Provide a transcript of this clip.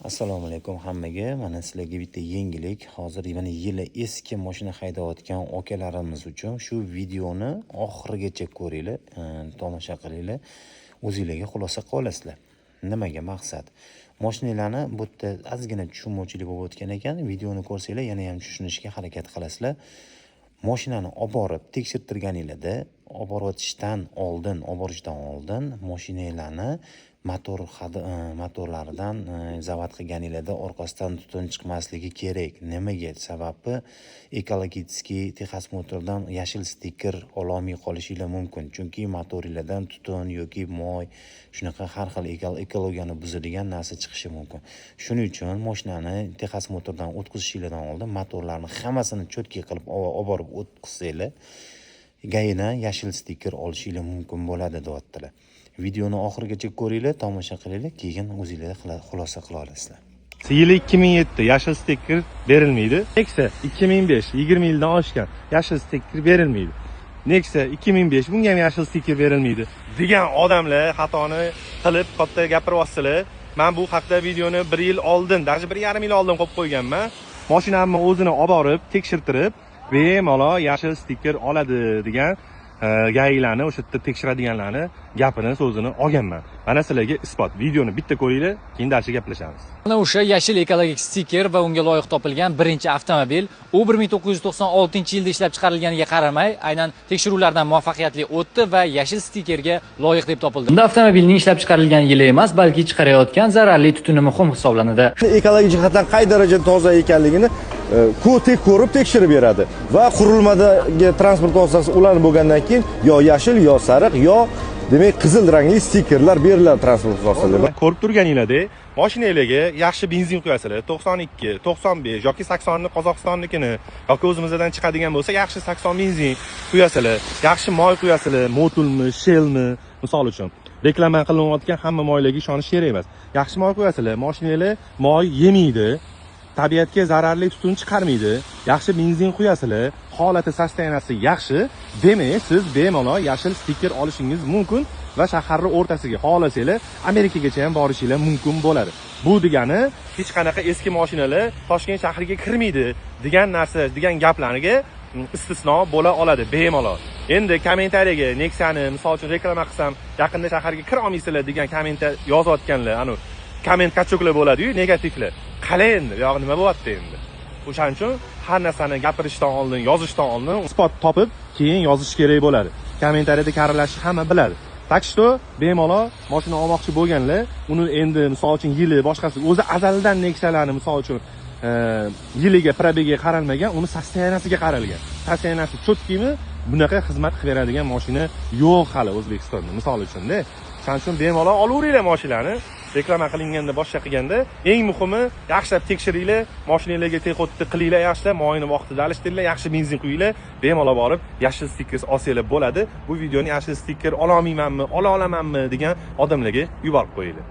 Assalomu alaykum hammaga. Mana sizlarga bitta yengillik. Hozir mana yili eski mashina haydayotgan akalarimiz uchun shu videoni oxirigacha ko'ringlar, tomosha qilinglar. O'zinglarga xulosa qila olasizlar. Nimaga maqsad? Mashinalarni bu yerda ozgina tushunmovchilik bo'lib o'tgan ekan. Videoni ko'rsanglar, yana ham tushunishga harakat qilasizlar. Mashinani olib borib tekshirtirganinglarda, olib borishdan oldin, olib borishdan oldin mashinanglarni motor motorlaridan zavod qilganinglarda orqasidan tutun chiqmasligi kerak. Nimaga? Sababi экологический техосмотр dan yashil stiker ololmay qolishinglar mumkin. Chunki motoringlardan tutun yoki moy, shunaqa har xil ekologiyani buzadigan narsa chiqishi mumkin. Shuning uchun mashinani техосмотр dan o'tkazishinglardan oldin motorlarni hammasini чётко qilib olib borib o'tkazsanglar, ГАИ dan yashil stiker olishinglar mumkin bo'ladi, deyaptilar. Videoni oxirigacha ko'ringlar, tomosha qilinglar, keyin o'zinglar xulosa qila olasizlar. Yili 2007, yashil stiker berilmaydi. Nexia 2005, 20 yildan oshgan, yashil stiker berilmaydi. Nexia 2005, bunga ham yashil stiker berilmaydi degan odamlar xatoni qilib katta gapiryapsizlar. Men bu haqda videoni 1 yil oldin, даже 1,5 yil oldin qo'yib qo'yganman. Mashinamni o'zini olib borib tekshirtirib, bemalol yashil stiker oladi degan ГАИ larni, o'sha yerda tekshiradiganlarni gapini, so'zini olganman. Mana sizlarga isbot. Videoni bitta ko'ringlar, keyin дальше gaplashamiz. Mana o'sha yashil ekologik stiker va unga loyiq topilgan birinchi avtomobil. U 1996-yilda ishlab chiqarilganiga qaramay, aynan tekshiruvlardan muvaffaqiyatli o'tdi va yashil stikerga loyiq deb topildi. Bunda avtomobilning ishlab chiqarilgan yili emas, balki chiqarayotgan zararli tutuni muhim hisoblanadi. Ekologik jihatdan qay darajada toza ekanligini tek ko'rib tekshirib beradi va qurilmadagi transport vositasi ulanib bo'lgandan keyin yo yashil, yo sariq, yo demak qizil rangli stikerlar beriladi transport vositalariga. Ko'rib turganinglardek, mashinanglarga yaxshi benzin quyasizlar, 92, 95 yoki 80 ni, Qozog'istonnikini yoki o'zimizdan chiqadigan bo'lsa, yaxshi 80 benzin quyasizlar, yaxshi moy quyasizlar, Motulmi, Shellmi, misol uchun. Reklama qilinayotgan hamma moylarga ishonish kerak emas. Yaxshi moy quyasizlar, mashinanglar moy yemaydi, tabiatga zararli tutun chiqarmaydi, yaxshi benzin quyasizlar, holati, состояния si yaxshi, demak, siz bemalol yashil stiker olishingiz mumkin va shaharni o'rtasiga, xohlasanglar, Amerikagacha ham borishinglar mumkin bo'ladi. Bu degani hech qanaqa eski mashinalar Toshkent shahriga kirmaydi degan narsa, degan gaplarga istisno bo'la oladi bemalol. Endi kommentariyaga Nexia'ni, misol uchun, reklama qilsam, yaqinda shaharga kira olmaysizlar degan kommentariy yozayotganlar, anu komment качок lar bo'ladi-yu, negativlar. Qalay endi, bu yog'i nima bo'lyapti endi? O'shaning uchun har narsani gapirishdan oldin, yozishdan oldin isbot topib, keyin yozish kerak bo'ladi. Kommentariyada karalashni hamma biladi. Так что bemalol mashina olmoqchi bo'lganlar, uni endi, misol uchun, yili boshqasi, o'zi azaldan Nexia'larni, misol uchun, yiliga, пробег ga qaralmagan, uni состояния siga qaralgan. Состояния si чёткий mi? Bunaqa xizmat qilib beradigan mashina yo'q hali O'zbekistonda, misol uchun-da. Shuning uchun bemalol olaveringlar mashinalarni. Reklama qilinganda, boshqa qilganda, eng muhimi yaxshilab tekshiringlar, mashinanglarga техход ni qilinglar yaxshilab, moyini vaqtida alishtiringlar, yaxshi benzin quyinglar, bemalol borib yashil stiker olsanglar bo'ladi. Bu videoni yashil stiker ola olmaymanmi, ola olamanmi degan odamlarga yuborib qo'yinglar.